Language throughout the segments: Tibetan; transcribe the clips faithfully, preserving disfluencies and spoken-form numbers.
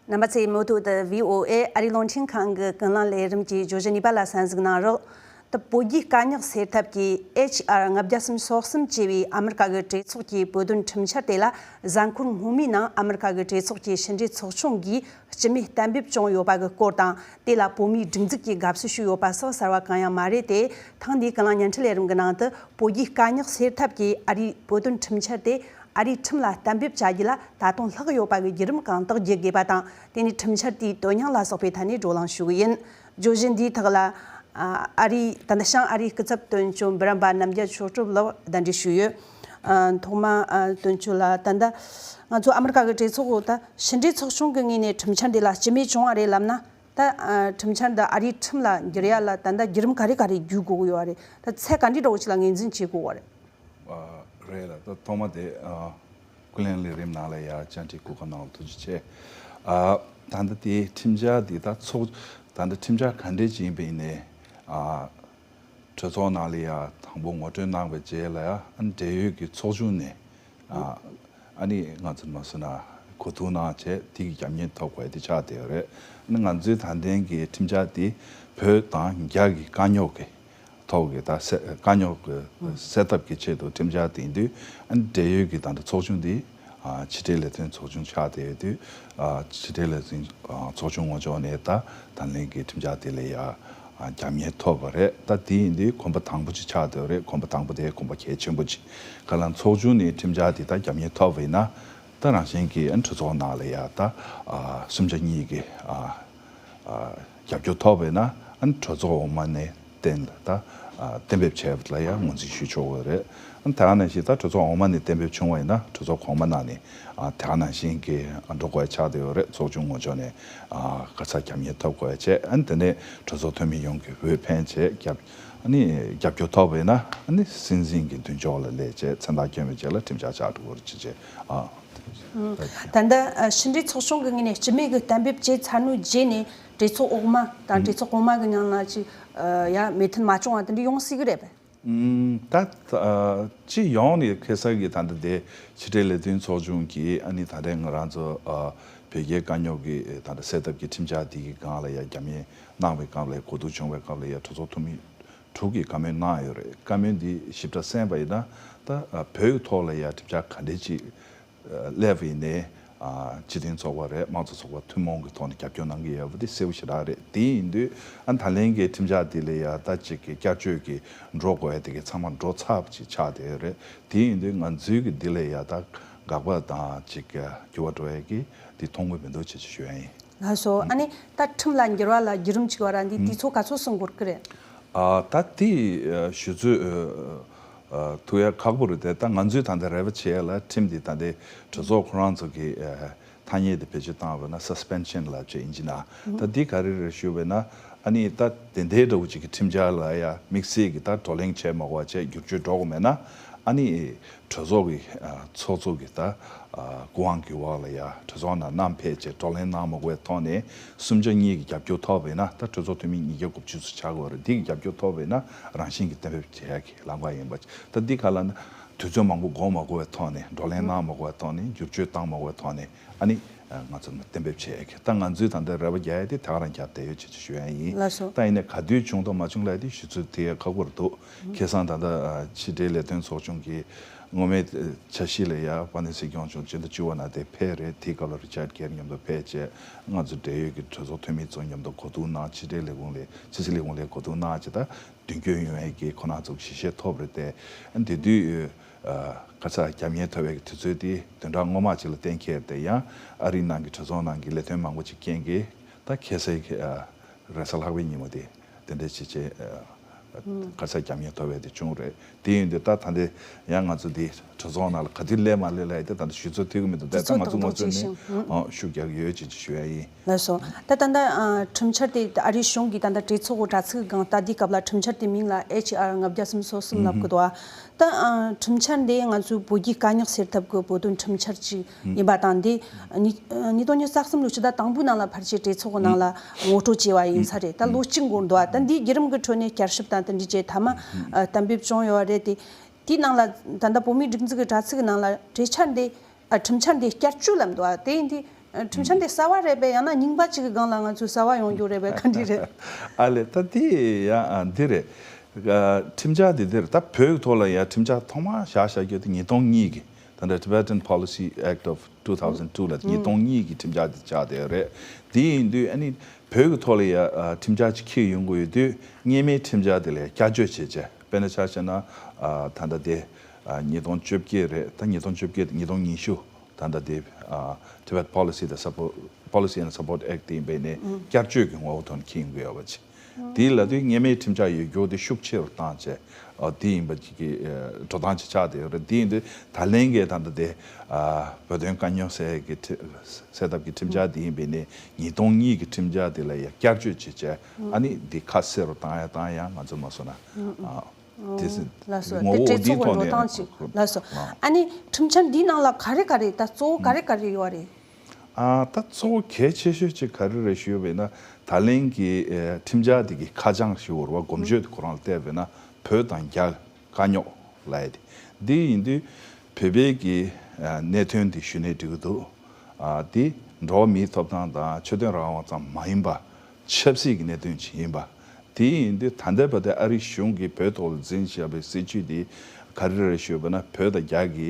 རྣམ་པ་ཚོས་མུ་མཐུད་དུ་བྷི་ཨོ་ཨེ་ཨ་རིའི་རླུང་འཕྲིན་ཁང་གི་ཀུན་གླེང་ལས་རིམ་གྱི་བརྗོད་གཞི་གཉིས་པ་ལ་གསན་གཟིགས་གནང་རོགས། ད་བོད་རྒྱའི་དཀའ་རྙོག་སེལ་ཐབས་ཀྱི་ཨེཆ་ཨར་ལྔ་བརྒྱ་སུམ་ཅུ་སོ་གསུམ་ཅེས་པའི་ཨ་མི་རི་ཀ་གི་གྲོས་ཚོགས་ཀྱི་བོད་དོན་ཁྲིམས་འཆར་དེ་ལ། གཟའ་འཁོར་སྔོན་མའི་ནང་ཨ་མི་རི་ཀ་གི་གྲོས་ཚོགས་ཀྱི་ཕྱི་འབྲེལ་ཚོགས་ཆུང་གིས་སྤྱི་མོས་གཏན་འབེབས་བྱུང་ཡོད་པ་གི་སྐོར་དང་། དེ་ལ་བོད་མིའི་སྒྲིག་འཛུགས་ཀྱིས་དགའ་བསུ་ཞུས་ཡོད་པ་སོགས་གསར་བ་གང་ཡང་མ་རེད་དེ། ཐེངས་འདིའི་ཀུན་གླེང་བརྙན་འཕྲིན་ལས་རིམ་གྱི་ནང་དུ་བོད་རྒྱའི་དཀའ་རྙོག་སེལ་ཐབས་ཀྱི་ཨ་རིའི་བོད་དོན་ཁྲིམས་འཆར་དེ་ཨ་རིའི་ཁྲིམས་ལ་གཏན་འབེབས་བྱ་རྒྱུ་ལ་ད་དུང་ལྷག་ཡོད་པ་གི་བརྒྱུད་རིམ་གང་དག་བརྗོད་དགོས་པ་དང་། དེ་ནས་ཁྲིམས་འཆར་དེའི་དོན་སྙིང་ལ་སོགས་པའི་ཐད་ནས་བགྲོ་གླེང་ཞུ་གི་ཡིན། བརྗོད་གཞི་འདིའི་ཐོག་ལ་ཨ་རིའི་ད་ནི་བྱང་ཨ་རིའི་སྐུ་ཚབ་དོན་གཅོད་འབུམ་རམས་པ་རྣམ་རྒྱལ་ཆོས་གྲུབ་ལགས་གདན་འདྲེན་ཞུས་ཡོད། ཨ་ཐོག་མ་ཨ་དོན་གཅོད་ལགས། ད་ལྟ་ང་ཚོ་ཨ་མི་རི་ཀ་གི་གྲོས་ཚོགས་འོག་ད་ཕྱི་འབྲེལ་ཚོགས་ཆུང་གི་ངོས་ནས་ཁྲིམས་འཆར་འདི་ལ་སྤྱི་མོས་བྱུང་བ་རེད་ལབ་ན། ད་ཨ་ཁྲིམས་འཆར་འདི་ཨ་རིའི་ཁྲིམས་ལ་འགྱུར་ཡ་ལ་ད་ལྟ་བརྒྱུད་རིམ་ག་རེ་ག་རེ་བརྒྱུད་དགོས་ཀྱི་ཡོད་རེད། ད་ཚད་ག་འདྲའི་འདྲ་བོ་ཞིག་ལ་ངོས་འཛིན་བྱེད་དགོས་པ་རེད། ཨ་རེད་ལ། ད་ཐོག་མ་དེ་ཨ་ཀུན་གླེང་ལས་རིམ་ནང་ལ་ཡ་བཅར་འདྲི་གོ་སྐབས་གནང་བ་ཐུགས་རྗེ་ཆེ། ཨ་ད་ལྟ་དེ་ཁྲིམས་འཆར་འདི་ད་ཚོགས་ད་ལྟ་ཁྲིམས་འཆར་ག་འདྲས་ཅིག་ཡིན་པ་ཡིན་ནའི་ཨ་གྲོས་ཚོགས་ནང་ལ་ཡ་དང་པོ་ངོ་སྤྲོད་གནང་བའི་རྗེས་ལ་ཡ་ཨ་འབྲེལ་ཡོད་ཀྱི་ཚོགས་ཆུང་ནས་ཨ་ཨ་ནི་ང་ཚོ་མ་སོང་ན་གོ་བསྡུར་གནང་བྱས་དེ་གི་རྒྱབ་གཉེར་ཐོབ་དགོས་དེ་ཆགས་བསྡད་ཡོད་རེད། ཨ་ནི་ང་ཚོའི་ད་ལྟའི་གི་ཁྲིམས་འཆར་དེ་བོད་དང་རྒྱ་གི་དཀའ་རྙོག་གི་ཐོག་གི་ད་སེ་དཀའ་རྙོག་གི་སེལ་ཐབས་ཀྱི་ཆེད་དུ་ཁྲིམས་འཆར་དེ་ཡིན་དུས། ཨ་ནི་འབྲེལ་ཡོད་ཀྱི་ད་ལྟ་ཚོགས་ཆུང་འདི་ཨ་ཕྱི་འབྲེལ་ལས་དོན་ཚོགས་ཆུང་ཆགས་བསྡད་ཡོད་དུས། ཨ་ཕྱི་འབྲེལ་ལས་དོན་ཨ་ཚོགས་ཆུང་ངོས་ཕྱོགས་ནས་ད་ད་ལན་གྱི་ཁྲིམས་འཆར་དེ་ལ་ཡ་ཨ་རྒྱབ་གཉེར་ཐོབ་པ་རེད། ད་དེ་ཡིན་དུས་གོམ་པ་དང་པོ་ཅིག་ཆགས་བསྡད་ཡོད་རེད། གོམ་པ་དང་པོ་དེ་གོམ་པ་གལ་ཆེན་པོ་ཅིག་ག་ལ་ཚོགས་ཆུང་ནས་ཁྲིམས་འཆར་དེ་ད་རྒྱབ་གཉེར་ཐོབ་པ་ཡིན་ན། ད་རང་བཞིན་གྱིས་ཨ་ནི་གྲོས་ཚོགས་ནང་ལ་ཡ་ད་ཨ་གསུམ་ཆ་གཉིས་ཀྱི་ཨ་ཨ་རྒྱབ་སྐྱོར་ཐོབ་པ་ཡིན་ན། ཨ་ནི་གྲོས་ཚོགས་འོག་མ་ནས་གཏན་ལ་ད་ཨ་གཏན་འབེབས་བྱས་པ་ལ་ཡང་ངོས་འཛིན་ཞུ་ཆོག་གི་རེད། ཨ་ནི་དེ་ག་ནང་བཞིན་ད་གྲོས་ཚོགས་འོག་མ་ནས་གཏན་འབེབས་བྱུང་བ་ཡིན་ན་གྲོས་ཚོགས་གོང་མ་ནང་ནས་ཨ་དེ་ག་ནང་བཞིན་གྱི་ཨ་འགྲོ་དགོས་ཆགས་བསྡད་ཡོད་རེད། ཚོགས་ཆུང་ངོས་ཕྱོགས་ནས་ཨ་ག་ས་རྒྱབ་གཉེར་ཐོབ་དགོས་བྱས། ཨ་ནི་དེ་ནས་གྲོས་ཚོགས་འཐུས་མི་ཡོངས་ཀྱིས་འོས་འཕེན་བྱས་རྒྱབ་ཨ་ནི་རྒྱབ་སྐྱོར་ཐོབ་པ་ཡིན་ན། ཨ་ནི་སྲིད་འཛིན་གྱི་མདུན་ཕྱོགས་ལ་སླེབས་བྱས་མཚན་རྟགས་བསྐྱོན་པའི་རྗེས་ལ་ཁྲིམས་འཆར་ཆགས་འགྲོ་གི་རེད། ཅེས་བྱས་ཨ། ད་ལྟ་ཕྱི་འབྲེལ་ཚོགས་ཆུང་གི་ངོས་ནས་སྤྱི་མོས་ཀྱི་གཏན་འབེབས་བྱས་ཚར་ནོའི་རྗེས་ནས་གྲོས་ཚོགས་འོག་མ་དང་གྲོས་ཚོགས་གོང་མ་གི་མཉམ་ལ་ཅིག་ཡ་མོས་མཐུན་མ་བྱུང་བ་དེ་འདྲ་ཡོང་སྲིད་ཀྱི་རེད་པས། ད་སྤྱི་ཡོངས་ནས་ཁ་སང་གི་ད་ལྟ་དེ་ཕྱི་འབྲེལ་ལས་དོན་ཚོགས་ཆུང་གིས་ཨ་ནི་ད་ལྟའི་ང་རང་ཚོ་བོད་རྒྱའི་དཀའ་རྙོག་གི་ད་ལྟ་སེལ་ཐབས་ཀྱི་ཁྲིམས་འཆར་དེ་གི་སྒང་ལ་ཡ་རྒྱབ་གཉེར་གནང་བའི་སྐབས་ལ་གོ་བསྡུར་བྱུང་བའི་སྐབས་ལ་ཡ་གྲོས་ཚོགས་འཐུས་མི་དྲུག་གིས་བཀའ་མོལ་གནང་ཡོད་རེད། བཀའ་མོལ་འདི་ཞིབ་ཕྲ་གསན་པ་ཡིན་ན། ད་ཨ་བོད་ཀྱི་ཐོག་ལ་ཡ་ཁྲིམས་འཆར་ག་འདྲས་ཅིག་ཨ་སླེབས་པ་ཡིན་ནའི། ཨ་སྤྱི་མཐུན་ཚོགས་པ་རེད། དམངས་གཙོ་ཚོགས་པ་ཐུན་མོང་གི་ཐོག་ནས་རྒྱབ་སྐྱོར་གནང་གི་ཡོད་པ་དེ་གསལ་པོ་ཞེ་དྲག་རེད། དེ་ཡིན་དུས་ཨ་ད་ལན་གྱི་ཁྲིམས་འཆར་དེ་ལ་ཡ་ད་ཅིག་གི་བསྐྱར་བཅོས་ཀྱི་འགྲོ་དགོས་ཡ་དེ་གི་ཚང་མ་འགྲོ་ཚར་བ་ཅིག་ཆགས་བསྡད་ཡོད་རེད། དེ་ཡིན་དུས་ང་ཚོའི་གི་འདི་ལ་ཡ་ད་དགག་པ་དང་ཅིག་གི་འགྱུར་བ་འགྲོ་ཡ་གི་དེ་མཐོང་གི་མི་འདུག་ཅེས་ཅིག་ཞུ་ཡ་ཡིན། ལགས་སོ། ཨ་ནི་ད་ཁྲིམས་ལ་འགྱུར་བ་ལ་བརྒྱུད་རིམ་ཅིག་བར་འདི་དུས་ཚོད་ག་ཚོད་སོང་དགོས་ཀྱི་རེད། ཨ་ད་དེ་ཨ་ཞུ་ཚོད་ཨ་ཨ་ཐུག་ཡ་ཁག་པོ་རེད་དེ། ད་ང་ཚོས་ད་ལྟ་རེ་བ་བྱེད་ཡ་ལ་ཁྲིམས་དེ་ད་ལྟའི་གྲོས་ཚོགས་ཁོ་རང་ཚོ་གི་ཨ་ཐ་སྙད་དེ་བེད་སྤྱོད་བཏང་བ་ན་suspension་ལབ་བྱས་ཡིན་གྱི་ན། ད་འདི་ག་རེ་རེད་ཞུ་བས་ན། ཨ་ནི་ད་དེ་འདྲའི་འདྲ་བོ་ཅིག་གི་ཁྲིམས་འཆར་ལ་ཡ་དམིགས་བསལ་གྱི་ད་བགྲོ་གླེང་བྱས་མ་དགོས་པ་བྱས་བསྒྱུར་བཅོས་འགྲོ་དགོས་མེད་ན། ཨ་ནི་གྲོས་ཚོགས་ཀྱི་ཨ་ཚོགས་གཙོ་གི་ད་ཨ་སྐུ་དབང་གི་འོག་ལ་ཡ་གྲོས་ཚོགས་ནང་བསྣམས་ཕེབས་བྱས་བགྲོ་གླེང་གནང་མ་དགོས་པའི་ཐོག་ནས་གསུམ་ཆ་གཉིས་ཀྱི་རྒྱབ་སྐྱོར་ཐོབ་པ་ཡིན་ན། ད་གྲོས་ཚོགས་འཐུས་མི་ཉིས་བརྒྱ་དགུ་བཅུ་ཙམ་ཆགས་ཀྱི་ཡོད་རེད། འདི་གི་རྒྱབ་སྐྱོར་ཐོབ་པ་ཡིན་ན་རང་བཞིན་གྱིས་གཏན་འབེབས་བྱེད་ཡ་གི་ལམ་ཁ་ཡིན་པ། ད་འདི་ག་ལ་ན་དུས་ཚོད་མང་པོ་འགོར་མ་དགོས་པའི་ཐོག་ནས། བགྲོ་གླེང་གནང་མ་དགོས་པའི་ཐོག་ནས། བསྒྱུར་བཅོས་བཏང་མ་དགོས་པའི་ཐོག་ནས། ཨ་ནི་ང་ཚོ་གཏན་འབེབས་བྱེད་ཡ་གི། ད་ང་ཚོས་ད་ལྟ་རེ་བ་རྒྱག་ཡ་དེ་དེ་ག་རང་རྒྱག་བསྡད་ཡོད་ཅེས་ཅིག་ཞུ་ཡ་ཡིན། ལགས་སོ། ད་ཡིན་ནའི་ག་དུས་བྱུང་དང་མ་བྱུང་ལབ་ཡ་དེ་ཞུ་ཚོད་དེ་ཡ་ཁག་པོ་རེད་འདུག་ཁ་སང་ད་ལྟ་ཕྱི་འབྲེལ་ལས་དོན་ཚོགས་ཆུང་གི་སྔོན་མའི་འཆར་གཞི་ལ་ཡ་དཔལ་ལྡན་སྲིད་སྐྱོང་མཆོག་སྤྱི་ཟླ་བཅུ་པ་ནང་དེ་ཕེབས་རེད། དེའི་སྐབས་ལ་རི་ཅར་གྷེར་མཉམ་དུ་ཕེབས་བྱས། ང་ཚོ་འབྲེལ་ཡོད་ཀྱི་གྲོས་ཚོགས་འཐུས་མི་ཚོ་མཉམ་དུ་གོ་བསྡུར་གནང་། ཕྱི་འབྲེལ་ལས་ཁུངས་ལ་ཕྱི་སྲིད་ལས་ཁུངས་ལ་གོ་བསྡུར་གནང་བྱས། ད་མདུན་སྐྱོད་ཡོང་ཡས་ཀྱི་ཁོ་ན་ཚོ་ཞིབ་བཤེར་ཐོབ་རེད་དེ། དེ་དུས་ག་ས་རྒྱབ་གཉེར་ཐོབ་པའི་དུས་ཚོད་དེ་བདུན་ཕྲག་སྔོན་མ་ཅིག་ལ་གཏན་འཁེལ་ཏེ། ཡང་ཨ་རིའི་ནང་གི་གྲོས་ཚོགས་ནང་གི་ལས་དོན་མང་པོ་ཅིག་རྐྱེན་གྱིས་ད་ཁ་སང་གི་རེས་གཟའ་ལྷག་པའི་ཉིན་མོ་དེ་དེ་འདྲ་བྱས་བྱས་ག་ས་རྒྱབ་གཉེར་ཐོབ་པའི་དེ་བྱུང་རེད། དེ་ཡིན་དུས་ད་ད་ལྟ་ཡང་ང་ཚོ་འདི་གྲོས་ཚོགས་ནང་ལ་ག་དུས་སླེབས་མ་སླེབས་ལབ་ཡ་དེ་ད་ལྟ་ཞུ་ཚོད་ཐུག་གི་མི་འདུག་ད་ད་ང་ཚོ་ང་ཚོ་ནས་ཤུགས་རྒྱག་གི་ཡོད་ཅེས་ཅིག་ཞུ་ཡ་ཡིན། ལགས་སོ། ད་ད་ལྟ་ཨ་ཁྲིམས་འཆར་དེ་ཨ་རིའི་གཞུང་གིས་ད་ལྟ་གྲོས་ཚོགས་འོག་དྲ་ཚིགས་སྒང་ལྟ་དུས་སྐབས་ལ་ཁྲིམས་འཆར་དེའི་མིང་ལ་ཨེཆ་ཨར་ལྔ་བརྒྱ་སུམ་ཅུ་སོ་གསུམ་ལབ་ཀྱི་འདུག་ད་ཨ་ཁྲིམས་འཆར་འདི་ང་ཚོའི་བོད་རྒྱའི་དཀའ་རྙོག་སེལ་ཐབས་ཀྱི་བོད་དོན་ཁྲིམས་འཆར་ཅིག་ཡིན་པ་དང་། འདི་ཉིས་ཉིས་སྟོང་ཉི་ཤུ་རྩ་གསུམ་ལོའི་ཕྱི་ཟླ་དང་པོའི་ནང་ལ་ཕལ་ཆེར་གྲོས་ཚོགས་ཀྱི་ནང་ལ་ངོ་སྤྲོད་བྱས་པ་ཡིན་ས་རེད། ད་ལོ་གཅིག་འགོར་འདུག་ད་འདིའི་བརྒྱུད་རིམ་གྱི་ཁྲོད་ནས་བསྐྱར་ཞིབ་དང་དེ་འདྲ་བྱས་མཐའ་མ་ཨ་གཏན་འབེབས་བྱུང་ཡོད་པ་རེད་དེ། དེའི་ནང་ལ་ད་ལྟ་བོད་མིའི་སྒྲིག་འཛུགས་ཀྱི་དྲ་ཚིགས་ཀྱི་ནང་ལ་གྲོས་འཆར་འདི་ཨ་ཁྲིམས་འཆར་འདི་བསྐྱར་བཅོས་ལབ་འདུག་ཨ་དེ་ཡིན་དུས་ ཁྲིམས་འཆར་འདི་གསར་བ་རེད་པས། ཡང་ན་རྙིང་པ་གཅིག་གི་སྒང་ལ་ང་ཚོས་གསར་བ་ཡོང་རྒྱུ་རེད་པས། ག་འདྲ་རེད། ཨ་ལས། ད་དེ་ཡང་འདི་རེད། ཁྲིམས་འཆར་འདི་འདིར་ད་བོད་ཀྱི་ཐོག་ལ་ཡང་ཁྲིམས་འཆར་ཐོག་མ་བཞག་བཞག་རྒྱུ་དེ་ཉིས་སྟོང་གཉིས་ཀྱི། ད་ལྟ་Tibetan Policy Act of two thousand two ལ་ཉིས་སྟོང་གཉིས་ཀྱི་ཁྲིམས་འཆར་འདི་ཆགས་བསྡད་ཡོད་རེད། དེ་ཡིན་དུས་ཨ་ནི་བོད་ཀྱི་ཐོག་ལ་ཡང་ཁྲིམས་འཆར་ཅིག་འཁྱེར་ཡོང་དགོས་ཡོད་དུས་སྔོན་མའི་ཁྲིམས་འཆར་དེ་ལ་ཡང་བསྐྱར་བཅོས་བྱས་བྱས། དཔེར་ན་ཆ་བཞག་ན་ད་ལྟ་དེ་ཉིས་སྟོང་བཅོ་བརྒྱད་རེད། ད་ཉིས་སྟོང་བཅོ་བརྒྱད་ཉིས་སྟོང་ཉི་ཤུ། ད་ལྟ་དེ་ཨ་Tibet Policy དང་Support Policy and Support Act དེ་ཡིན་པས་ནས་བསྐྱར་བཅོས་ཀྱི་ངོ་བོ་ཐོག་ནས་འཁྱེར་ཡོང་གི་ཡོད་པ་ཅིག་དེ་ལ་དུས་སྔོན་མའི་ཁྲིམས་འཆར་ཡོད་རྒྱུ་དེ་ཤུགས་ཆེ་རུ་བཏང་བྱས། ཨ་དེ་ཡིན་པ་ཅིག་གི་ཨ་འགྲོ་སྟངས་ཅིག་ཆགས་བསྡད་ཡོད་རེད། དེ་ཡིན་དུས་ད་ལན་གྱི་ད་ལྟ་དེ་ཨ་བོད་དོན་དཀའ་རྙོག་སེལ་གྱི་ཁྲི་སེལ་ཐབས་ཀྱི་ཁྲིམས་འཆར་དེ་ཡིན་པས་ནས་ཉིས་སྟོང་གཉིས་ཀྱི་ཁྲིམས་འཆར་དེ་ལ་ཡང་བསྐྱར་བཅོས་བྱས་བྱས། ཨ་ནི་དེ་ཁ་གསལ་རུ་བཏང་ཡ་བཏང་ཡ་ང་ཚོ་མ་སོང་ན་ཨ། དེ་ལགས་སོ། དེ་དེ་གྲོས་ཚོགས་ཀྱི་འགྲོ་སྟངས་ཅིག་ལགས་སོ། ཨ་ནི་ཁྲིམས་འཆར་འདིའི་ནང་ལ་ག་རེ་ག་རེ་ད་གཙོ་བོ་ག་རེ་ག་རེ་ཡོད་རེད། ཨ་ད་གཙོ་བོ་གལ་ཆེ་ཤོས་ཅིག་ག་རེ་རེད་ཞུས་པས་ན། ད་ལན་གྱི་ཨེ་ཁྲིམས་འཆར་འདི་གི་ཁ་བྱང་ཞུ་བར་བ་གོམ་བརྗོད་དེ་ཁོ་རང་ལ་བལྟས་པས་ན་བོད་དང་རྒྱ་དཀའ་རྙོག་ལབ་ཡ་དེ། འདི་ཡིན་དུས་བོད་པའི་གི་ཨ་གནད་དོན་འདི་ཞུས་ནས་འགྲིག་གི་འདུག་ཨ་འདི་འགྲོ་བ་མིའི་ཐོབ་ཐང་དང་ཆོས་དོན་རང་དབང་ཙམ་མ་ཡིན་པ། ཆབ་སྲིད་ཀྱི་གནད་དོན་ཅིག་ཡིན་པ། དེ་ཡིན་དུས་ད་ལྟའི་བར་དུ་ཨ་རི་གཞུང་གིས་བོད་ཐོག་ལ་འཛིན་བཞག་པའི་སྲིད་བྱུས་དེ་ག་རེ་རེད་ཞུས་པ་ན། བོད་དང་རྒྱ་གི་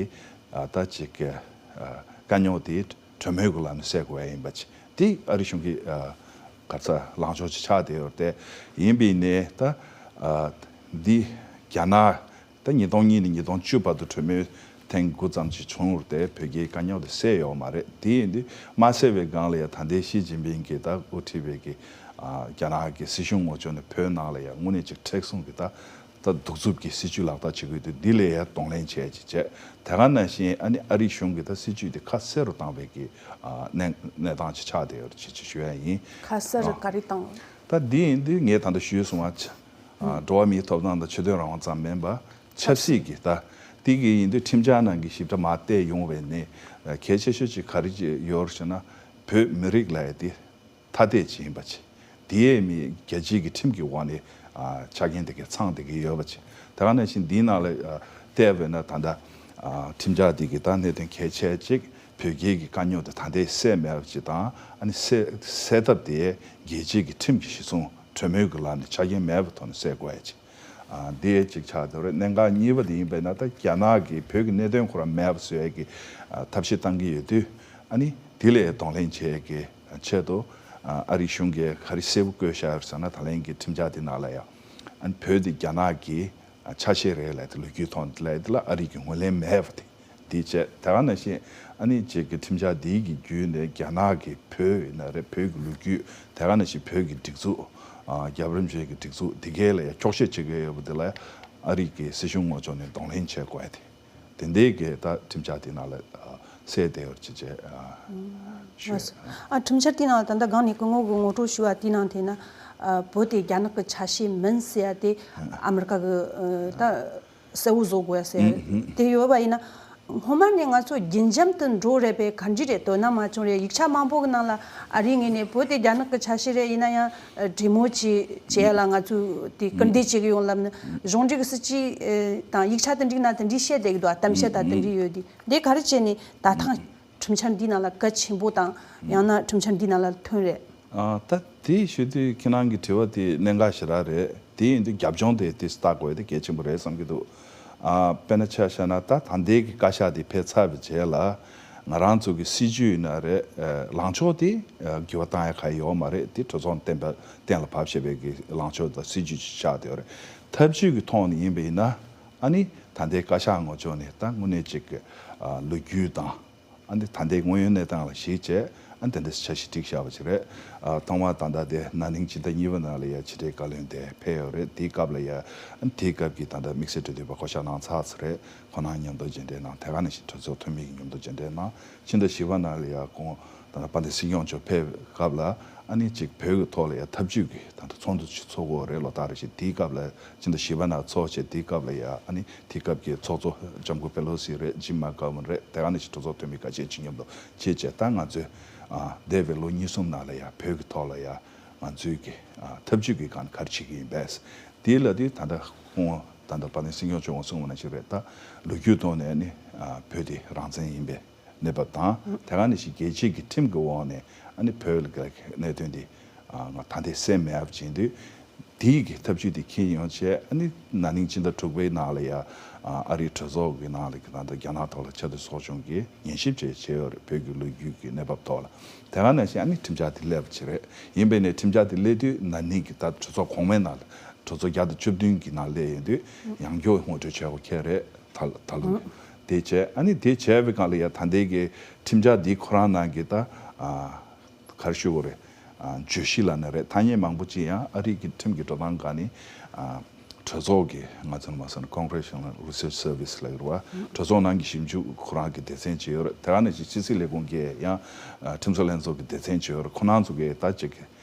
ཨ་ད་ཅིག་ཨ་དཀའ་རྙོག་དེ་གྲོས་མོལ་གྱི་ལམ་ནས་སེལ་དགོས་ཡ་ཡིན་པ་ཅིག་དེ་ཨ་རི་གཞུང་གི་ཨ་ག་ས་ལངས་ཕྱོགས་ཅིག་ཆགས་བསྡད་ཡོད་རེད། དེ་ཡིན་པའི་ནས་ད་ཨ་འདི་རྒྱ་ནག་ད་ཉིས་སྟོང་གཉིས་ནས་ཉིས་སྟོང་བཅུ་བར་དུ་གྲོས་མོལ་ཐེངས་དགུ་ཙམ་ཅིག་བྱུང་ཡོད་རེད། བོད་རྒྱའི་དཀའ་རྙོག་དེ་སེལ་ཡོད་མ་རེད། དེ་ཡིན་དུས་མ་སེལ་བའི་སྒང་ལ་ཡང་ད་ལྟའི་ཞི་ཅིན་ཕིང་གིས་ད་དབུ་ཁྲིད་པའི་གི་ཨ་རྒྱ་ནག་གི་སྲིད་གཞུང་ངོས་ཕྱོགས་ནས་བོད་ནང་ལ་ཡང་དངོས་གནས་ཅིག་མཁྲེགས་བཟུང་གི་ད་ད་གདུག་རྩུབ་ཀྱི་སྲིད་བྱུས་ལག་བསྟར་བྱེད་དགོས་དུས་འདི་ལ་ཡང་གདོང་ལེན་བྱས་ཅིག་བྱས། དེ་ག་ནང་བཞིན་ཨ་ནི་ཨ་རིའི་གཞུང་གིས་ད་སྲིད་བྱུས་དེ་ཁ་གསལ་རུ་བཏང་བའི་གི་ཨ་གནས་གནས་སྟངས་ཅིག་ཆགས་བསྡད་ཡོད་རེད་ཅེས་ཅིག་ཞུ་ཡ་ཡིན། ཁ་གསལ་རུ་ཨ་ག་རེ་བཏང་། ད་འདི་ཡིན་དུས་ངས་ད་ལྟ་ཞུས་སོང་བ། ཨ་འགྲོ་བ་མིའི་ཐོབ་ཐང་དང་ཆོས་དོན་རང་དབང་ཙམ་མིན་པ། ཆབ་སྲིད་ཀྱི་ད་དེ་གི་ཡིན་དུས་ཁྲིམས་འཆར་ནང་གི་ཞིབ་ཕྲ་མར་བལྟས་ཡོང་བའི་ནས་གལ་ཆེ་ཤོས་ཅིག་ག་རེ་ཅིག་ཡོད་ཟེར་ན། བོད་མི་རིགས་ལབ་ཡ་དེ་ཐ་དད་ཅིག་ཡིན་པ་ཅིག་དེ་ཡས་མི་རྒྱལ་སྤྱིའི་གི་ཁྲིམས་ཀྱི་འོག་ནས་ཨ་ཆ་རྐྱེན་དེ་གའི་ཚང་དེ་གའི་ཡོད་པ་ཅིག་དེ་ག་ནང་བཞིན་འདིའི་ནང་ལ་ཨ་བལྟས་པས་ན་ད་ལྟ་ཨ་ཁྲིམས་འཆར་དེ་གི་ད་གནད་དོན་གལ་ཆེ་ཅིག་བོད་རྒྱའི་གི་དཀའ་རྙོག་དེ་ད་ལྟའི་སེལ་མེད་པ་ཅིག་དང་། ཨ་ནི་སེལ་སེལ་ཐབས་དེ་རྒྱལ་སྤྱིའི་གི་ཁྲིམས་ཀྱི་གཞི་བཟུང་གྲོས་མོལ་གྱི་ལམ་ནས་ཆ་རྐྱེན་མེད་པའི་ཐོག་ནས་སེལ་དགོས་ཡ་ཅིག་ཨ་འདི་ཅིག་ཆགས་བསྡད་རེད། གནད་འགག་གཉིས་པ་དེ་ཡིན་པས་ན། ད་རྒྱ་ནག་གིས་བོད་ཀྱི་གནད་དོན་ཁོ་རང་མེད་པ་བཟོ་ཡ་གི་ཨ་ཐབས་ཤེས་བཏང་གི་ཡོད་དུས། ཨ་ནི་དེ་ལས་གདོང་ལེན་བྱེད་ཡ་གི་ཆེད་དུ་ཨ་ཨ་རིའི་གཞུང་གིས་ག་རེ་གསལ་པོ་བཀོད་བཞག་ཡོད་ཟེར་ན། ད་ལན་གྱི་ཁྲིམས་འཆར་དེ་ནང་ལ་ཡང་ཨ་ནི་བོད་དེ་རྒྱ་ནག་གི་ཨ་ཆ་ཤས་རེད་ལབ་དེ། ལོ་རྒྱུས་ཐོག་ནས་ལབ་དེ་ལ་ཨ་རི་གི་ངོས་ལེན་མེད་པ་དེ། དེ་བྱས། དེ་ག་ནང་བཞིན་ཨ་ནི་ཅིག་གི་ཁྲིམས་འཆར་འདི་གི་བརྒྱུད་ནས་རྒྱ་ནག་གི་བོད་ཡིན་ན་རེད། བོད་ཀྱི་ལོ་རྒྱུས། དེ་ག་ནང་བཞིན་བོད་ཀྱི་སྒྲིག་འཛུགས། ཨ་རྒྱལ་བ་རིན་པོ་ཆེ་གི་སྒྲིག་འཛུགས་འདི་གའི་ལ་ཡང་འཁྱོག་བཤད་བྱེད་ཀྱི་ཡོད་པ་དེ་ལ་ཨ་རི་གི་སྲིད་གཞུང་ངོས་ཕྱོགས་ནས་གདོང་ལེན་བྱེད་དགོས་ཡ་དེ། དེ་འདྲའི་གི་ད་ཁྲིམས་འཆར་དེ་ནང་ལ་ཨ་གསལ་བསྡད་ཡོད་ཅེས་བྱས་ཨ་ཞུས། ཨ་ཁྲིམས་འཆར་དེ་ནང་ད་ལྟ་སྒང་ནས་སྐུ་ངོ་གི་ངོ་སྤྲོད་ཞུས་པ་དེ་ནང་དེ་ན། ཨ་བོད་དེ་རྒྱ་ནག་གི་ཆ་ཤས་མིན་ཟེར་ཡ་དེ་ཨ་མི་རི་ཀ་གི་ཨ་ད་གསལ་བོ་བཟོ་དགོས་ཟེར་དེ་ཡོད་པ་ཡིན་ན། སྔོན་མ་ནས་ང་ཚོ་རྒྱུན་འབྱམས་དུ་འགྲོ་རེད་པས། ག་འདྲ་རེད། དོ་སྣང་མ་བྱུང་རེད། ཡིག་ཆ་མང་པོ་གི་ནང་ལ་ཨ་རིའི་ངོས་ནས་བོད་དེ་རྒྱ་ནག་གི་ཆ་ཤས་རེད། ཡིན་ན་ཡང་གྲོས་མོལ་ཅིག་བྱེད་ཡ་ལ་ང་ཚོས་དེ་སྐུལ་འདེད་བྱེད་ཀྱི་ཡོད་ལབ་ནས། གཞུང་འབྲེལ་གྱི་སྲིད་ཇུས་དང་ཡིག་ཆ་དེ་འདྲའི་ནང་དེ་འདྲའི་བཤད་བསྡད་ཀྱི་འདུག་ཨ་གཏམ་བཤད་དང་དེ་འདྲའི་ཡོད་དེ། འདི་ག་རེ་བྱས་ནས་ད་ཐེངས་ཁྲིམས་འཆར་འདིའི་ནང་ལ་གལ་ཆེན་པོ་དང་། ཡང་ན་ཁྲིམས་འཆར་འདིའི་ནང་ལ་ཐོན་རེད། ཨ་ད་དེ་ཞུ་དུས་ཁྱེད་རང་གི་དྲི་བ་དེ་གནད་འགག་ཞེ་དྲག་རེད། དེ་ཡིན་དུས་རྒྱབ་ལྗོངས་དེ་དེ་ལྟ་དགོས་དེ་གལ་ཆེན་པོ་རེད་བསམ་གྱི་འདུག་ཨ་དཔེར་ན་ཆ་བཞག་ན། ད་ད་ལྟའི་གི་བཀའ་ཤག་དེ་ཕེབས་ཚར་བའི་རྗེས་ལ་ང་རང་ཚོ་གི་སྲིད་ཇུས་ཡིན་ན་རེད། ཨ་ལངས་ཕྱོགས་དེ་ཨ་འགྱུར་བ་བཏང་ཡ་གང་ཡང་ཡོད་མ་རེད། དེ་གྲོས་ཚོགས་གཏན་འབེབས་གཏན་ལ་ཕབ་བཞག་པའི་གི་ལངས་ཕྱོགས་དང་སྲིད་ཇུས་ཅིག་ཆགས་བསྡད་ཡོད་རེད། ཐབས་ཇུས་ཀྱི་ཐོག་ནས་ཡིན་པ་ཡིན་ན། ཨ་ནི་ད་ལྟའི་བཀའ་ཤག་ངོས་ཕྱོགས་ནས་ད་དངོས་གནས་ཅིག་གི་ཨ་ལོ་རྒྱུས་དང་། ཨ་ནི་ད་ལྟའི་དངོས་ཡོད་གནས་སྟངས་ལ་གཞིགས་བྱས། ཨ་ནི་དེ་འདྲ་འཆར་གཞི་བསྒྲིགས་བཞག་པ་ཅིག་རེད། ཨ་ཐོག་མར་ད་ལྟ་དེ་ན་ནིང་ཕྱི་ཟླ་གཉིས་པ་ནང་ལ་ཡ་ཕྱི་དྲིལ་བཀའ་བློན་དེ་ཕེབས་ཡོད་རེད། དེའི་སྐབས་ལ་ཡ། ཨ་ནི་དེའི་སྐབས་ཀྱི་ད་ལྟ་དམིགས་བསལ་འབྲེལ་མཐུད་པ་བསྐོ་བཞག་གནང་ཚར་ཚར་རེད། ཁོང་རྣམས་མཉམ་དུ་མཇལ་འཕྲད་གནང་། དེ་ག་ནང་བཞིན་གྲོས་ཚོགས་འཐུས་མི་གི་མཉམ་དུ་མཇལ་འཕྲད་གནང་། ཕྱི་ཟླ་བཞི་པ་ནང་ལ་ཡ་ཁོང་ད་ལྟ་དཔལ་ལྡན་སྲིད་སྐྱོང་མཆོག་ཕེབས་སྐབས་ལ། ཨ་ནི་ཅིག་བོད་ཀྱི་ཐོག་ལ་ཡ་འཐབ་ཇུས་ཀྱི་ད་ལྟ་ཚོགས་འདུ་ཅིག་ཚོགས་ཀྱི་ཡོད་རེད། ལོ་ལྟར་རེ་བཞིན། དེའི་སྐབས་ལ་ཕྱི་ཟླ་བཞི་པ་ནང་ཚོགས་བྱས། དེའི་སྐབས་ལ་ཡ། ཨ་ནི་དེའི་སྐབས་ཀྱི་ཚོགས་གཙོ་ལྕམ་སྐུ་པེ་ལོ་སི་རེད། ཇིམ་མེག་གྷོ་ཝན་རེད། དེ་ག་ནང་བཞིན་གྲོས་ཚོགས་འཐུས་མི་ཁ་ཤས་ཅིག་མཉམ་དུ་བྱས་བྱས། ད་ང་ཚོས་ཨ་འདས་པའི་ལོ་གཉིས་གསུམ་ནང་ལ་ཡ་བོད་ཀྱི་ཐོག་ལ་ཡ་ང་ཚོའི་གི་ཨ་འཐབ་ཇུས་ཀྱི་སྒང་ག་རེ་བྱེད་ཀྱི་ཡིན་པས། དེ་ལབ་དུས་ད་ལྟ་ཁོང་ད་ལྟ་དཔལ་ལྡན་སྲིད་སྐྱོང་མཆོག་གིས་གསུངས་པ་ནང་བཞིན་རེད། ད་ལོ་རྒྱུས་ཐོག་ནས་ནི་ཨ་བོད་དེ་རང་བཙན་ཡིན་པས། གནས་བབ་དང་། དེ་ག་ནང་བཞིན་རྒྱལ་སྤྱིའི་གི་ཁྲིམས་ཀྱི་འོག་ནས་ཨ་ནི་བོད་ལ་གནད་དོན་འདི་ང་ད་ལྟའི་སེལ་མེད་པ་བྱེད་དུས། དེའི་གི་ཐབས་ཇུས་དེ་འཁྱེར་ཡོང་བྱས། ཨ་ནི་ན་ནིང་ཕྱི་ཟླ་དྲུག་པའི་ནང་ལ་ཡ་ཨ་རིའི་གྲོས་ཚོགས་ཀྱི་ནང་ལ་གི་ད་ལྟ་རྒྱ་ནག་ཐོག་ལ་ཆབ་སྲིད་ཚོགས་ཆུང་གིས་ཉན་ཞིབ་བྱས་བྱས་ཡོད་རེད། བོད་ཀྱི་ལོ་རྒྱུས་ཀྱི་གནས་བབ་ཐོག་ལ། དེ་ག་ནང་བཞིན་ཨ་ནི་ཁྲིམས་འཆར་དེ་སླེབས་པ་ཅིག་རེད། ཡིན་པས་ནས་ཁྲིམས་འཆར་དེ་སླེབས་དུས་ན་ནིང་གི་ད་གྲོས་ཚོགས་གོང་མའི་ནང་ལ། གྲོས་ཚོགས་བརྒྱ་དང་བཅུ་བདུན་གྱི་ནང་སླེབས་ཡོང་དུས་ཡང་བསྐྱར་ངོ་སྤྲོད་བྱེད་དགོས་ཁེལ་རེད། ད་ད་ལོ་དེ་བྱས། ཨ་ནི་དེ་བྱས་པའི་སྒང་ལ་ཡ་ད་ལྟའི་གི་ཁྲིམས་འཆར་འདི་ཁོ་རང་ནང་གི་ད་ཨ་ག་རེ་ཞུ་དགོས་རེད། ཨ་བརྗོད་གཞི་ལབ་ན་རེད། ཐ་སྙད་མང་པོ་ཅིག་ཡང་ཨ་རིའི་གི་ཁྲིམས་ཀྱི་འགྲོ་སྟངས་སྒང་ནས་ཨ་གྲོས་ཚོགས་ཀྱི་ང་ཚོ་མ་སོང་ན་Congressional Research Service ལབ་ཀྱི་རེད་བ། གྲོས་ཚོགས་ནང་གི་ཞིབ་འཇུག་ཁོ་རང་གི་སྡེ་ཚན་ཅིག་ཡོད་རེད། དེ་ག་ནང་བཞིན་ཕྱི་སྲིད་ལས་ཁུངས་ཀྱི་ཡང་ཨ་ཁྲིམས་བཟོ་ལྷན་ཚོགས་ཀྱི་སྡེ་ཚན་ཅིག་ཡོད་རེད། ཁོ་རང་ཚོ་གིས་ད་ཅིག་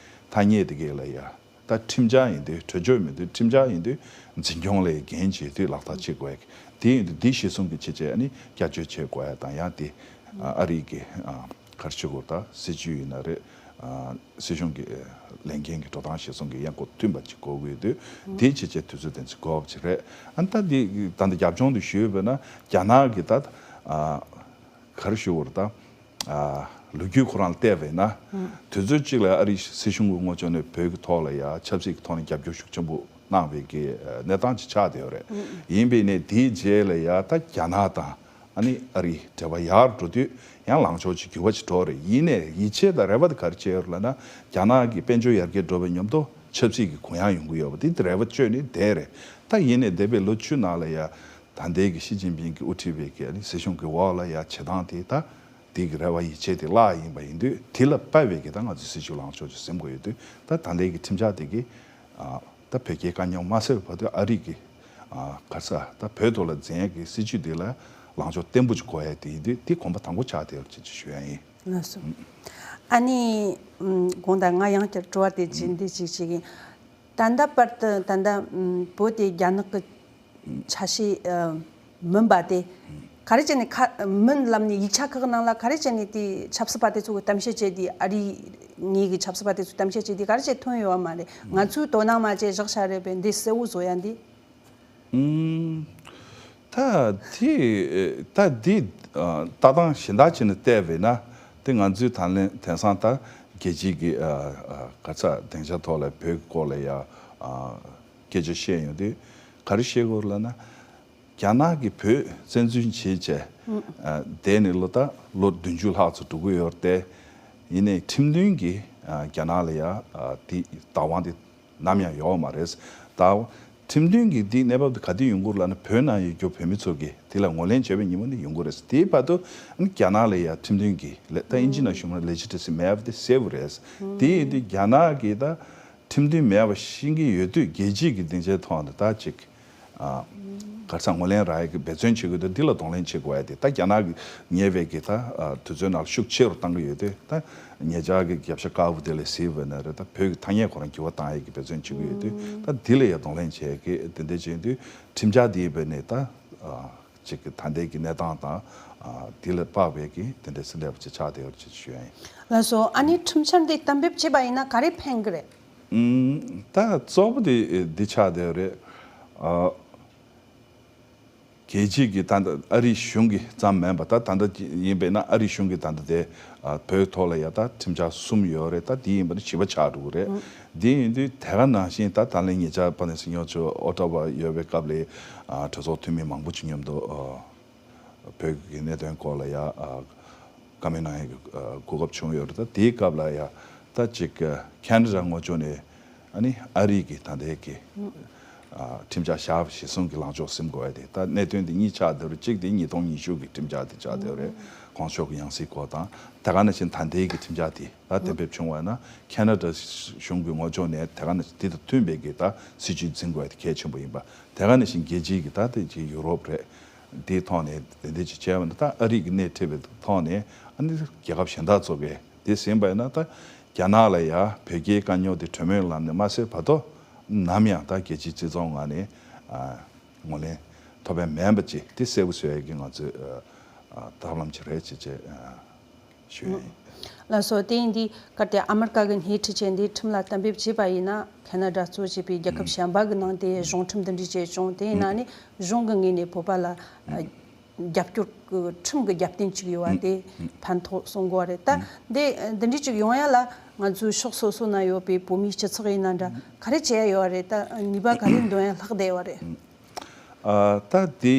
ཐ་སྙད་དེ་གས་ལ་ཡ། ད་ཁྲིམས་འཆར་ཡིན་དུས་གྲོས་ཆོད་མི་འདུག་ཁྲིམས་འཆར་ཡིན་དུས་འཛིན་སྐྱོང་ལས་འགན་བྱེད་དུས་ལག་བསྟར་བྱེད་དགོས་ཡ། དེ་ཡིན་དུས་འདི་གཞིར་བཟུང་གི་བྱས་བྱས་ཨ་ནི་བསྐྱར་བཅོས་བྱེད་དགོས་ཡ་དང་། ཡང་དེ་ཨ་རིའི་གི་ཨ་ག་རེ་ཞུ་དགོས། ད་སྲིད་བྱུས་ཡིན་ན་རེད། ཨ་སྲིད་གཞུང་གི་ཨ་ལས་འགན་གྱི་འགྲོ་སྟངས་གཞིར་བཟུང་གི་ཡང་ཁོ་མཐུན་པ་ཅིག་དགོས་ཀྱི་ཡོད་དུས། དེ་བྱས་བྱས་དུས་ཚོད་དེ་ཚོ་དགོས་པ་ཅིག་རེད། ཨ་ནི་ད་འདི་ད་ལྟ་རྒྱབ་ལྗོངས་དུ་ཞུས་པ་ན་རྒྱ་ནག་གི་ད་ཨ། ག་རེ་ཞུ་དགོས་རེད་ད། ཨ་ལོ་རྒྱུས་ཁོ་རང་ལ་བལྟས་པས་ན། དུས་ཚོད་གཅིག་ལ་ཨ་རིའི་སྲིད་གཞུང་གི་ངོས་ཕྱོགས་ནས་བོད་ཀྱི་ཐོག་ལ་ཡ་ཆབ་སྲིད་ཀྱི་ཐོག་ནས་རྒྱབ་སྐྱོར་ཤུགས་ཆེན་པོ་གནང་བའི་གི་ཨ་གནས་སྟངས་ཅིག་ཆགས་བསྡད་ཡོད་རེད། ཡིན་པས་ནས་དེའི་རྗེས་ལ་ཡ་ད་རྒྱ་ནག་དང་ཨ་ནི་ཨ་རིའི་འབྲེལ་བ་ཡག་འགྲོ་དུས་ཡང་ལངས་ཕྱོགས་ཅིག་འགྱུར་བ་ཅིག་འགྲོ་རེད། ཡིན་ནའི་ཡིད་ཆེས་དང་རེ་བ་དེ་ག་རེ་བྱས་ཡོད་རེད་ལབ་ན། རྒྱ་ནག་གི་དཔལ་འབྱོར་ཡར་རྒྱས་འགྲོ་བའི་མཉམ་དུ་ཆབ་སྲིད་ཀྱི་གུ་ཡངས་ཡོང་གི་ཡོད་པ་དེ་རེ་བ་བཅོལ་ནས་བསྡད་རེད། ད་ཡིན་ནའི་འདས་པའི་ལོ་བཅུ་ནང་ལ་ཡ། ད་ལྟའི་གི་ཞི་ཅིན་ཕིང་གིས་དབུ་ཁྲིད་པའི་གི་ཨ་ནི་སྲིད་གཞུང་གི་འོག་ལ་ཡ་བྱེད་སྟངས་དེ་ད་དེ་གི་རེ་བ་ཡིད་ཆེས་དེ་བརླག་ཡིན་པ་ཡིན་དུས། དེ་ལ་དཔག་པའི་གི་ད་ང་ཚོའི་སྲིད་བྱུས་ལངས་ཕྱོགས་ཅིག་ཟིན་དགོས་ཡོད་དུས། ད་ད་ལྟའི་གི་ཁྲིམས་འཆར་དེ་གི་ཨ་ད་བོད་རྒྱའི་དཀའ་རྙོག་མ་སེལ་བར་དུ་ཨ་རི་གི་ཨ་ག་ས་ད་བོད་ཐོག་ལ་འཛིན་ཡས་གི་སྲིད་བྱུས་དེ་ལ་ལངས་ཕྱོགས་བརྟན་པོ་ཅིག་དགོས་ཡ་དེ་ཡིན་དུས། དེ་གོམ་པ་དང་པོ་ཆགས་བསྡད་ཡོད་ཅེས་ཅིག་ཞུ་ཡ་ཡིན། ལགས་སོ། ཨ་ནི་ཨམ་དགོངས་དག་ང་ཡང་བསྐྱར་དྲི་བ་དེ་ཅིག་འདི་ཅིག་ཅིག་ཡིན། ད་ལྟ་བར་དུ་ད་ལྟ་ཨམ་བོད་དེ་རྒྱ་ནག་གི་ཆ་ཤས་ཨ་མིན་པ་དེ་ག་རེ་བྱས་ནས་ཁ་མིན་ལབ་ནས་ཡིག་ཆ་ཁག་ནང་ལ་ག་རེ་བྱས་ནས་དེ་ཆབ་སྲིད་པ་དེ་ཚོ་གི་གཏམ་བཤད་བྱས་དེ། ཨ་རིའི་ངོས་ཀྱི་ཆབ་སྲིད་པ་དེ་ཚོ་གཏམ་བཤད་བྱས་དེ་ག་རེ་བྱས་ཐོན་ཡོད་པ་མ་རེད། ང་ཚོས་དོ་སྣང་མ་བྱས་བཞག་བཞག་རེད་པས། འདི་གསལ་བོ་བཟོ་ཡ་འདི། ཨུམ། ད་དེ་ད་འདི་ཨ་ལྟ་སྟངས་གཞན་དག་བྱས་ནས་བལྟས་པས་ན། དེ་ང་ཚོའི་ད་ལན་དེང་སང་ད་རྒྱལ་སྤྱིའི་གི་ཨ་ཨ་ག་ཚ་སྡིངས་ཆ་ཐོག་ལ་བོད་ཀྱི་སྐོར་ལ་ཡ་ཨ་སྐད་ཆ་བཤད་ཡོང་དུས་ག་རེ་བཤད་དགོས་ལབ་ན། རྒྱ་ནག་གིས་བོད་བཙན་འཛུལ་བྱས་བྱས་ཨ་བསྡད་ནས་ལོ་ད་ལོ་བདུན་ཅུ་ལྷག་ཙམ་འགྲོ་གི་ཡོད་རེད་དེ། ཡིན་ནའི་ཁྲིམས་མཐུན་གྱི་ཨ་རྒྱ་ནག་ལ་ཡ་ཨ་དེ་བདག་དབང་དེ་ནམ་ཡང་ཡོད་མ་རེད། ད་ཁྲིམས་མཐུན་གྱི་འདི་གནས་བབ་དེ་ག་དུས་ཡོང་གི་རེད་ལབ་ན། བོད་ནང་ཡོད་རྒྱུ་བོད་མི་ཚོ་གིས་དེ་ལ་ངོས་ལེན་བྱས་པའི་ཉིན་མོ་ནས་ཡོང་གི་རེད། དེའི་བར་དུ་ཨ་ནི་རྒྱ་ནག་ལ་ཡ་ཁྲིམས་མཐུན་གྱི་ལེ་ད་ཨིན་ཇི་ནང་ཞུ་ན་ལེ་ཇི་ཊི་མེ་སི་དེ་གསལ་པོ་རེད། དེ་ཡིན་དུས་རྒྱ་ནག་གིས་ད་ཁྲིམས་མཐུན་མེད་པ་ཤེས་ཀྱི་ཡོད་དུས་རྒྱལ་སྤྱིའི་གི་སྡིངས་ཆའི་ཐོག་ནས་ད་ཅིག་ཨ་ག་རེ་ཟེར་ངོས་ལེན་རག་ཡ་གི་འབད་བརྩོན་བྱེད་དགོས་དུས། འདི་ལ་གདོང་ལེན་བྱེད་དགོས་ཡ་དེ་ད་རྒྱ་ནག་གིས་ཉེ་བའི་གི་ད་ཨ་དུས་ཚོད་ནང་ལ་ཤུགས་ཆེ་རུ་བཏང་གི་ཡོད་དུས། ད་ཉེ་ཆར་གྱི་རྒྱབ་ཤ་དཀར་པོ་དེ་ལ་གཟིགས་པ་ན་རེད། ད་བོད་ཀྱི་ཐ་སྙད་ཁོ་རང་འགྱུར་བ་བཏང་ཡས་ཀྱི་འབད་བརྩོན་བྱེད་ཀྱི་ཡོད་དུས། ད་འདི་ལ་ཡ་གདོང་ལེན་བྱེད་ཀྱི་དེ་འདྲ་བྱེད་དུས། ཁྲིམས་འཆར་འདི་ཡིན་པ་ནས་ད་ཨ་ཅིག་གི་ད་ལྟའི་གི་གནས་སྟངས་དང་ཨ་འདི་ལ་དཔག་པའི་གི་དེ་འདྲའི་སྲིད་འདེབས་ཅིག་ཆགས་བསྡད་ཡོད་ཅེས་ཞུ་ཡ་ཡིན། ལགས་སོ། ཨ་ནི་ཁྲིམས་འཆར་འདི་གཏན་འབེབས་བྱས་པ་ཡིན་ན་ག་རེ་ཕན་གི་རེད། ཨུམ། ད་གཙོ་བོ་དེ་འདི་ཆགས་བསྡད་ཡོད་རེད། ཨ། རྒྱལ་སྤྱིའི་གི་ད་ལྟ་ཨ་རིའི་གཞུང་གི་ཙམ་མིན་པ། ད་ད་ལྟ་ཡིན་པས་ན་ཨ་རིའི་གཞུང་གི་ད་ལྟ་དེ་ཨ་བོད་ཐོག་ལ་ཡ་ད་ཁྲིམས་འཆར་གསུམ་ཡོད་རེད། ད་འདི་ཡིན་པ་ན་བཞི་པ་ཆགས་འགྲོ་གི་རེད། འདི་ཡིན་དུས་དེ་ག་ནང་བཞིན་ད་ད་ལན་ཉེ་ཆར་ཕ་ནས་སི་ཉོ་ཆོ་ཨོ་ཊ་ཝ་ཡོད་པའི་སྐབས་ལ་ཨ་གྲོས་ཚོགས་འཐུས་མི་མང་པོ་ཅིག་མཉམ་དུ་ཨ་བོད་ཀྱི་གནད་དོན་སྐོར་ལ་ཡ་ཨ་བཀའ་མོལ་གནང་ཡས་ཀྱི་ཨ་གོ་སྐབས་བྱུང་ཡོད་རེད། ད་དེའི་སྐབས་ལ་ཡ་ད་ཅིག་ཨ་ཁེ་ན་ཌ་ངོས་ཕྱོགས་ནས་ཨ་ནི་ཨ་རི་གི་ད་ལྟའི་གི་ཨ་ཁྲིམས་འཆར་བཞག་པ་གཞིར་བཟུང་གི་ལངས་ཕྱོགས་ཟིན་དགོས་ཡ་དེ། ད་གནད་དོན་དེ་གཉིས་ཆགས་བསྡད་རེད། གཅིག་དེ་ཉིས་སྟོང་ཉི་ཤུ་གི་ཁྲིམས་འཆར་དེ་ཆགས་བསྡད་རེད། གོང་ཞུས་ཀྱི་ཡང་སྲིད་སྐོར་དང་། དེ་ག་ནང་བཞིན་ད་ལྟའི་གི་ཁྲིམས་འཆར་དེ་ད་གཏན་འབེབས་བྱུང་བ་ན་ཁེ་ན་ཌ་གཞུང་གི་ངོས་ཕྱོགས་ནས་དེ་ག་ནང་བཞིན་དེ་དང་མཐུན་པའི་གི་ད་སྲིད་བྱུས་འཛིན་དགོས་ཡ་དེ་གལ་ཆེན་པོ་ཡིན་པ། དེ་ག་ནང་བཞིན་རྒྱལ་སྤྱིའི་གི་ད་ལྟའི་གི་ཡུ་རོབ་རེད། དེའི་ཐོག་ནས་དེ་འདྲ་ཅིག་བྱས་པ་ན། ད་ཨ་རི་གི་སྣེ་ཁྲིད་པའི་ཐོག་ནས་ཨ་ནི་རྒྱལ་ཁབ་གཞན་དག་ཚོ་གིས་དེ་ཟིན་པ་ཡིན་ན། ད་རྒྱ་ནག་ལ་ཡ་བོད་རྒྱའི་དཀའ་རྙོག་དེ་གྲོས་མོལ་ལམ་ནས་མ་སེལ་བར་དུ་ནམ་ཡང་ད་རྒྱལ་སྤྱིའི་སྤྱི་ཚོགས་ངོས་ནས་ཨ་ངོས་ལེན་ཐོབ་ཡ་མེད་པ་ཅིག་དེ་གསལ་པོ་བཟོ་ཡ་གི་ང་ཚོའི་ཨ་ཨ་ཐབས་ལམ་ཅིག་རེད་ཅེས་བྱས་ཨ་ཞུ་ཡ་ཡིན། ལགས་སོ། དེ་ཡིན་དུས་གལ་ཏེ་ཨ་མི་རི་ཀ་གི་སྣེ་ཁྲིད་བྱས་འདི་ཁྲིམས་ལ་གཏན་འབེབས་བྱས་པ་ཡིན་ན། ཁེ་ན་ཌ་གཙོ་བྱས་པའི་རྒྱལ་ཁབ་གཞན་པ་གི་ནང་དེ་གཞུང་ཁྲིམས་འདི་འདྲ་བྱས་བྱུང་། དེ་ཡིན་ན་ནི་གཞུང་གི་ངོས་ནས་བོད་པ་ལ་ཨ་ རྒྱབ་སྐྱོར་གྱི་ཁྲིམས་ཀྱི་རྒྱབ་རྟེན་ཅིག་ཡོད་པ་དེ་ཕན་ཐོགས་གསུང་དགོས་པ་རེད། ད་འདི་འདི་འདྲ་ཅིག་ཡོང་ཡ་ལ་ང་ཚོའི་ཕྱོགས་སོ་སོ་ན་ཡོད་པའི་བོད་མིའི་སྤྱི་ཚོགས་ཡིན་ན་འདྲ་ག་རེ་བྱེད་ཡ་ཡོད་པ་རེད། ད་ནུས་པ་ག་རེ་འདོན་ཡ་ལྷག་བསྡད་ཡོད་པ་རེད། ཨ། ད་དེ་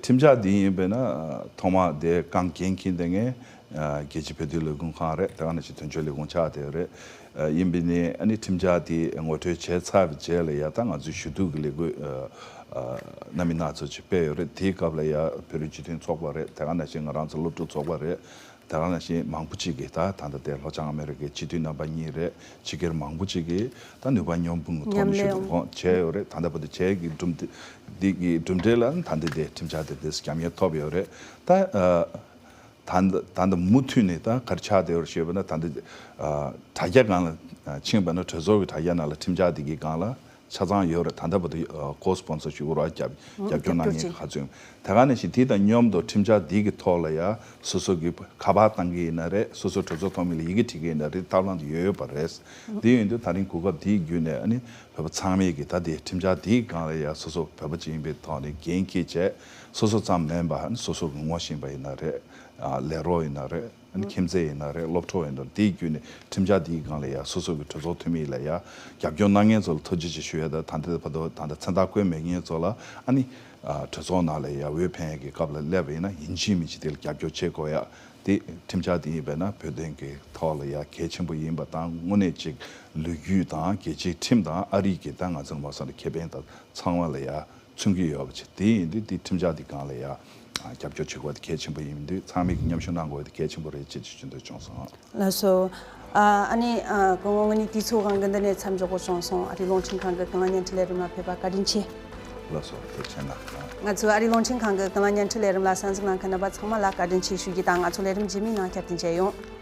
ཁྲིམས་འཆར་འདི་ཡིན་པས་ན་ཐོག་མ་དེ་རྐང་འགན་འཁྱེར་དེ་ངས་རྒྱལ་སྤྱིའི་བོད་དོན་ལས་ཁུངས་ཁང་རེད། དེ་ག་ནང་བཞིན་དོན་གཅོད་ལས་ཁུངས་ཆགས་བསྡད་ཡོད་རེད། ཡིན་པས་ནས་ཨ་ནི་ཁྲིམས་འཆར་དེ་ངོ་སྤྲོད་བྱས་ཚར་བའི་རྗེས་ལ་ཡ་ད་ང་ཚོའི་ཞུ་གཏུག་གི་ལས་འགུལ་སྣ་མིན་སྣ་ཚོགས་ཅིག་སྤེལ་ཡོད་རེད། དེའི་སྐབས་ལ་ཡ་བོད་རིགས་སྤྱི་མཐུན་ཚོགས་པ་རེད། དེ་ག་ནང་བཞིན་ང་རང་ཚོ་སློབ་ཕྲུག་ཚོགས་པ་རེད། དེ་ག་ནང་བཞིན་མང་པོ་ཅིག་གིས་ད་ད་ལྟ་དེ་ལྷོ་བྱང་ཨ་མེ་རི་ཀའི་སྤྱི་འཐུས་རྣམ་པ་གཉིས་རེད། ཕྱི་རྒྱལ་མང་པོ་ཅིག་གིས་ད་ནུས་པ་མཉམ་སྤུངས་ཀྱི་ཐོག་ནས་ཞུ་གཏུག་ཁོང་བྱས་ཡོད་རེད། ད་ལྟ་བར་དུ་བྱས་ཀྱི་གྲུབ་འབྲས་འདི་གི་གྲུབ་འབྲས་ལ་ད་ལྟ་དེ་ཁྲིམས་འཆར་དེ་དེ་རྒྱབ་གཉེར་ཐོབ་ཡོད་རེད། ད་ད་ད་ལྟ་མུ་མཐུད་ནས་ད་ག་རེ་ཆགས་བསྡད་ཡོད་ཞེས་པ་ན། ད་ལྟ་དྲ་རྒྱ་སྒང་ལ་ཕྱིན་པ་ན་གྲོས་ཚོགས་ཀྱི་དྲ་རྒྱ་ནང་ལ་ཁྲིམས་འཆར་འདི་གི་སྒང་ལ་ཆ་ཚང་ཡོད་རེད། ད་ལྟ་བར་དུ་ཀོ་སི་པོན་སར་ཞིབ་པོ་ར་རྒྱབ་རྒྱབ་སྐྱོར་གནང་མཁན་ག་ཚོད་ཡོད། དེ་ག་ནང་བཞིན་དེ་དང་མཉམ་དུ་ཁྲིམས་འཆར་འདི་གི་ཐོག་ལ་ཡ་སོ་སོ་གི་ཁ་པར་བཏང་གི་ཡིན་ན་རེད། སོ་སོ་གྲོས་ཚོགས་ཚོགས་མི་ལ་ཡི་གེ་བྲིས་གི་ཡིན་ན་རེད། ཐབས་ལམ་དེ་ཡོད་ཡོད་པ་རེད། དེ་ཡིན་དུས་ད་རིང་གོ་སྐབས་འདིའི་བརྒྱུད་ནས་ཨ་ནི་བོད་པ་ཚང་མས་ཀྱི་ད་དེ་ཁྲིམས་འཆར་འདིའི་སྒང་ལ་ཡ་སོ་སོ་བོད་པ་ཅིག་ཡིན་པའི་ཐོག་ནས་འགན་འཁྱེར་བྱས། སོ་སོ་ཙམ་མིན་པ་ཨ་ནི་སོ་སོ་གི་ངོ་ཤེས་པ་ཡིན་ན་རེད། ལས་རོགས་ཡིན་ན་རེད། ཨ་ནི་ཁྱིམ་མཚེས་ཡིན་ན་རེད། སློབ་གྲོགས་ཡིན་ན་རེད། དེའི་བརྒྱུད་ནས་ཁྲིམས་འཆར་འདིའི་སྒང་ལ་ཡ་སོ་སོ་གི་གྲོས་ཚོགས་འཐུས་མི་ལ་ཡ་རྒྱབ་སྐྱོར་གནང་མཁན་ཚོ་ལ་ཐུགས་རྗེ་ཆེ་ཞུ་ཡ་དང་། ད་ལྟ་བར་དུ་ད་ལྟ་མཚན་རྟགས་བཀོད་མེད་མཁན་ཚོ་ལ་ཨ་ནི་གྲོས་ཚོགས་ནང་ལ་ཡ་འོས་འཕེན་ཡ་གི་སྐབས་ལ་སླེབས་པ་ཡིན་ན་ཡིན་གཅིག་མིན་གཅིག་དེ་ལ་རྒྱབ་སྐྱོར་བྱེད་དགོས་ཡ། དེ་ཁྲིམས་འཆར་འདི་ཡིན་པས་ན་བོད་དོན་གྱི་ཐོག་ལ་ཡ་གལ་ཆེན་པོ་ཡིན་པ་དང་། དངོས་གནས་ཅིག་ལོ་རྒྱུས་དང་རྒྱལ་སྤྱིའི་ཁྲིམས་དང་ཨ་རི་གི་ད་ང་ཚོ་མ་སོང་ན་ཁེ་ཕན་དང་ཚང་མ་ལ་ཡ་མཚོན་གྱི་ཡོད་པ་ཅིག་དེ་ཡིན་དུས་དེ་ཁྲིམས་འཆར་འདི་སྒང་ལ་ཡ་རྒྱབ་སྐྱོར་བྱེད་དགོས་དེ་གལ་ཆེན་པོ་ཡིན་དུས། ཚང་མས་ཀྱི་མཉམ་ཞུགས་གནང་དགོས་དེ་གལ་ཆེན་པོ་རེད་ཅེས་ཞུ་འདོད་བྱུང་སོང་། ལགས་སོ། ཨ་ནི་སྐུ་ངོ་ང་གཉིས་དུས་ཚོད་དབང་གིས་འདི་ནས་མཚམས་འཇོག་དགོས་བྱུང་སོང་། ཨ་རིའི་རླུང་འཕྲིན་ཁང་གི་ཀུན་གླེང་བརྙན་འཕྲིན་ལས་རིམ་ལ་ཕེབས་པ་བཀའ་དྲིན་ཆེ། ལགས་སོ། ཐུགས་རྗེ་གནང་། ང་ཚོས་ཨ་རིའི་རླུང་འཕྲིན་ཁང་གི་ཀུན་གླེང་བརྙན་འཕྲིན་ལས་རིམ་ལ་གསན་གཟིགས་གནང་མཁན་རྣམ་པ་ཚང་མ་ལ་བཀའ་དྲིན་ཆེ་ཞུ་རྒྱུ་དང་། ང་ཚོ་ལས་རིམ་རྗེས་མའི་ནང་བསྐྱར་དུ་མཇལ་ཡོང་།